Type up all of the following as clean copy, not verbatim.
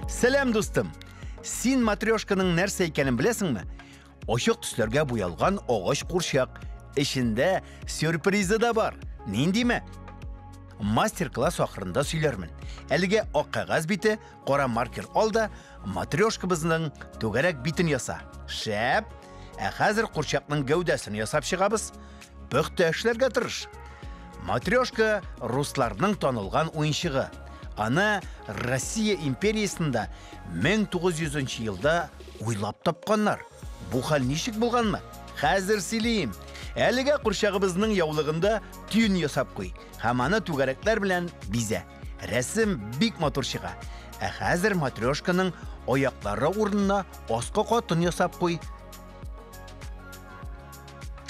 Сәлам, дустым! Син матрешканың нәрсә икәнен беләсеңме? Ачык төсләргә буялган агач курчак. Эчендә сюрпризы да бар. Ниндиме? Мастер-класс ахырында сөйләрмен. Әлегә ак кәгазь бите, кара маркер ал да, матрешкабызның түгәрәк битен яса. Шәп! Ә хәзер курчакның гәүдәсен ясап чыгабыз. Пөхтә эшләргә тырыш. Матрешка русларның танылган уенчыгы. Аны Россия империясендә 1900 елда уйлап тапканнар. Бу хәл ничек булганмы? Хәзер сөйлим. Әлегә курчагыбызның яулыгында төен ясап куй һәм аны түгәрәкләр белән бизә. Рәсем бик матур чыга. Ә хәзер матрешканың аяклары урынына аскы катын ясап куй.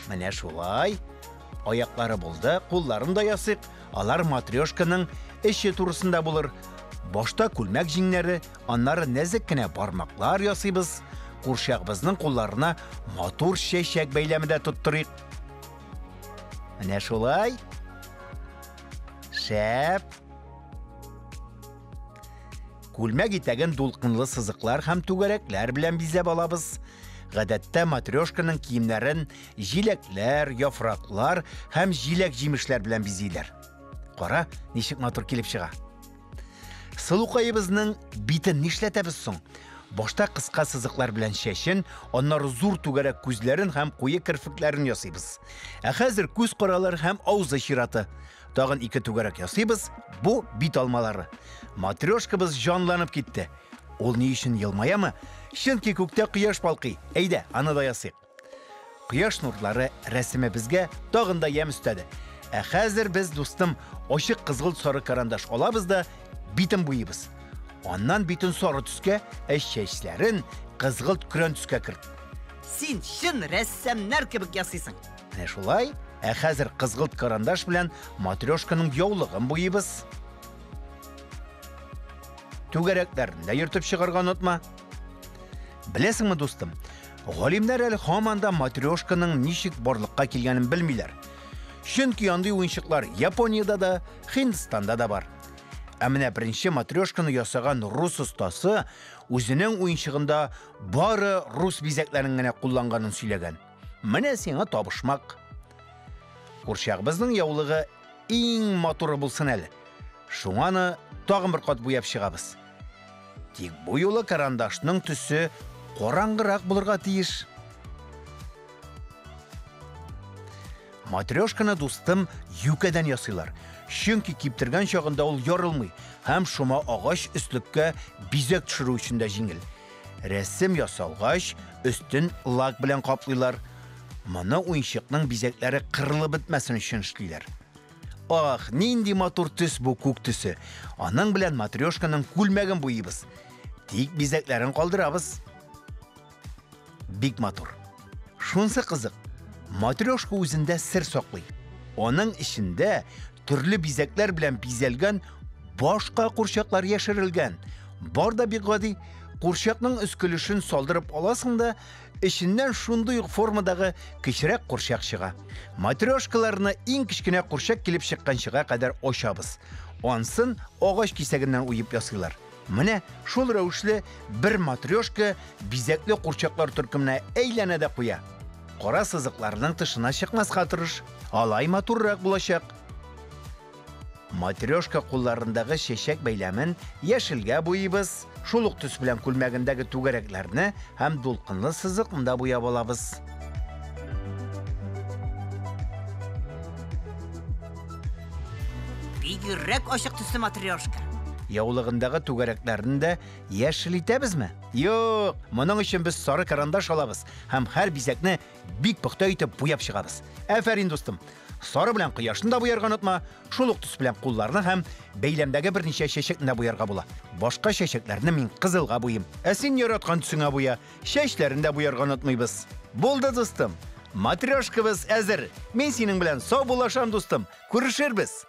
Менә шулай. Аяклары булды, кулларын да ясыйк. Алар матрешканың эче турысында булыр. Башта күлмәк җиңнәре, аннары нәзек кенә бармаклар ясыйбыз. Курчагыбызның кулларына матур чәчәк бәйләме дә тоттырыйк. Менә шулай. Шәп. Күлмәк итәген дулкынлы сызыклар һәм түгәрәкләр белән бизәп алабыз. Гадәттә матрешканың киемнәрен җиләкләр, яфраклар һәм җиләк-җимешләр белән бизиләр. Кара, ничек матур килеп чыга. Сылукаебызның битен нишләтәбез соң? Башта кыска сызыклар белән чәчен, аннары зур түгәрәк күзләрен һәм куе керфекләрен ясыйбыз. Ә хәзер күз каралары һәм авызы чираты. Тагын ике түгәрәк ясыйбыз, бу бит алмалары. Матрешкабыз җанланып китте. Ул ни өчен елмаямы? Чөнки күктә кояш балкый. Әйдә, аны да ясыйк. Кояш нурлары рәсемебезгә тагын да ямь өстәде. Ә хәзер без, дустым, ачык кызгылт сары карандаш алабыз да битен буйыбыз. Аннан битен сары төскә, ә чәчләрен кызгылт көрән төскә керт. Син чын рәссамнар кебек ясыйсың. Менә шулай. Ә хәзер кызгылт карандаш белән матрешканың яулыгын буйыбыз. Түгәрәкләрен дә йөртеп чыгарга онытма. Беләсеңме, дустым, галимнәр әле һаман да матрешканың ничек барлыкка килгәнен белмиләр. Чөнки андый уенчыклар Япониядә дә, Һиндстанда да бар. Ә менә беренче матрешканы ясаган рус остасы үзенең уенчыгында бары рус бизәкләрен генә кулланганын сөйләгән. Менә сиңа табышмак. Курчагыбызның яулыгы иң матуры булсын әле. Шуңа аны тагын бер кат буяп чыгабыз. Тик бу юлы карандашның төсе караңгырак булырга тиеш. Матрешканы, дустым, юкәдән ясыйлар. Чөнки киптергән чагында ул ярылмый һәм шома агач өслеккә бизәк төшерү өчен дә җиңел. Рәсем ясалгач, өстен лак белән каплыйлар. Моны уенчыкның бизәкләре кырылып бетмәсен өчен эшлиләр. Ах, нинди матур төс бу күк төсе. Аның белән матрешканың күлмәген буйыбыз. Тик бизәкләрен калдырабыз. Бик матур. Шунсы кызык, матрешка үзендә сер саклый. Аның эчендә төрле бизәкләр белән бизәлгән башка курчаклар яшерелгән. Бар да бик гади. Курчакның өске өлешен салдырып аласың да, эченнән шундый ук формадагы кечерәк курчак чыга. Матрешкаларны иң кечкенә курчак килеп чыкканчыга кадәр ачабыз. Ансын агач кисәгеннән уеп ясыйлар. Менә шул рәвешле бер матрешка бизәкле курчаклар төркеменә әйләнә дә куя. Кара сызыкларның тышына чыкмаска тырыш, алай матуррак булачак. Матрешка кулларындагы чәчәк бәйләмен яшелгә буйыбыз, шул ук төс белән күлмәгендәге түгәрәкләрне һәм дулкынлы сызыкны да буяп алабыз. Бигрәк ачык төсле матрешка. Яулыгындагы түгәрәкләрне дә яшел итәбезме? Юк, моның өчен без сары карандаш алабыз һәм һәр бизәкне бик пөхтә итеп буяп чыгабыз. Афәрин, дустым! Сары белән кояшны да буярга онытма. Шул ук төс белән кулларны һәм бәйләмдәге берничә чәчәкне дә буярга була. Башка чәчәкләрне мин кызылга буйым. Ә син яраткан төсеңә буя. Чәчләрен дә буярга онытмыйбыз. Булды, дустым. Матрешкабыз әзер. Мин синең белән саубуллашам, дустым. Күрешербез.